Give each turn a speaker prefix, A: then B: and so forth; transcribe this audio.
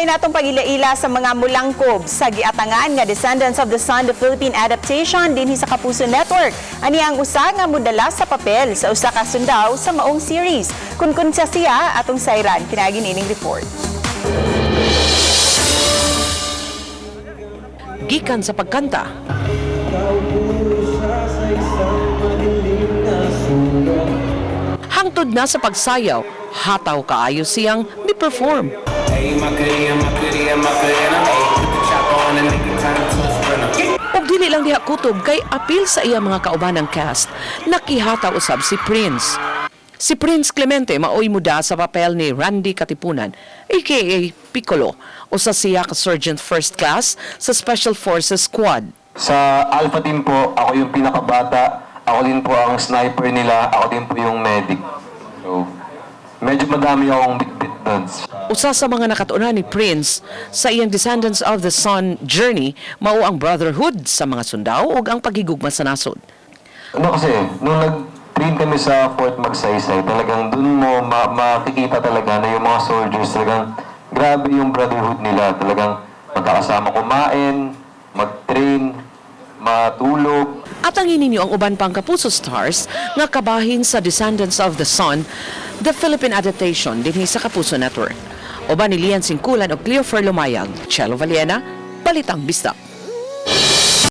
A: Usahay natong pag-ila-ila sa mga mulangkob sa giatangan nga Descendants of the Sun, the Philippine Adaptation dinhi sa Kapuso Network. Ani ang usa nga modala sa papel sa usa ka sundao sa maong series. Kun kunsa siya, atong sayran pinaagi niining report.
B: Gikan sa pagkanta, hangtod na sa pagsayaw, hataw kaayo siyang mi-perform.
C: Hey, Macarena, Macarena, Macarena. Hey, put the chopper on the nigga, turn him to a sprinter.
B: Ug dili lang diha kutob kay apil sa iya mga kaubanang cast, nakihataw usab si Prince. Si Prince Clemente maoy muda sa papel ni Randy Katipunan, aka Piccolo, usa siya ka Sergeant First Class sa Special Forces Squad.
D: Sa Alpha Team po, ako yung pinakabata, ako din po ang sniper nila, ako din po yung medic. So, medyo madami akong bitbit doon.
B: Usa sa mga nakatuonan ni Prince sa iyang Descendants of the Sun journey mao ang brotherhood sa mga sundao ug ang paghigugma sa nasod.
D: Ano kasi, nung nag-train kami sa Fort Magsaysay, talagang dun mo makikita talaga na yung mga soldiers, talagang grabe yung brotherhood nila. Talagang magkakasama kumain, mag-train, matulog.
B: At ang ninyo ang uban pang Kapuso stars nga kabahin sa Descendants of the Sun, the Philippine Adaptation dinhi sa Kapuso Network. Uban ni Lian Singkulan o Cleofer Lumayag, Chelo Valiena, Balitang Bisdak.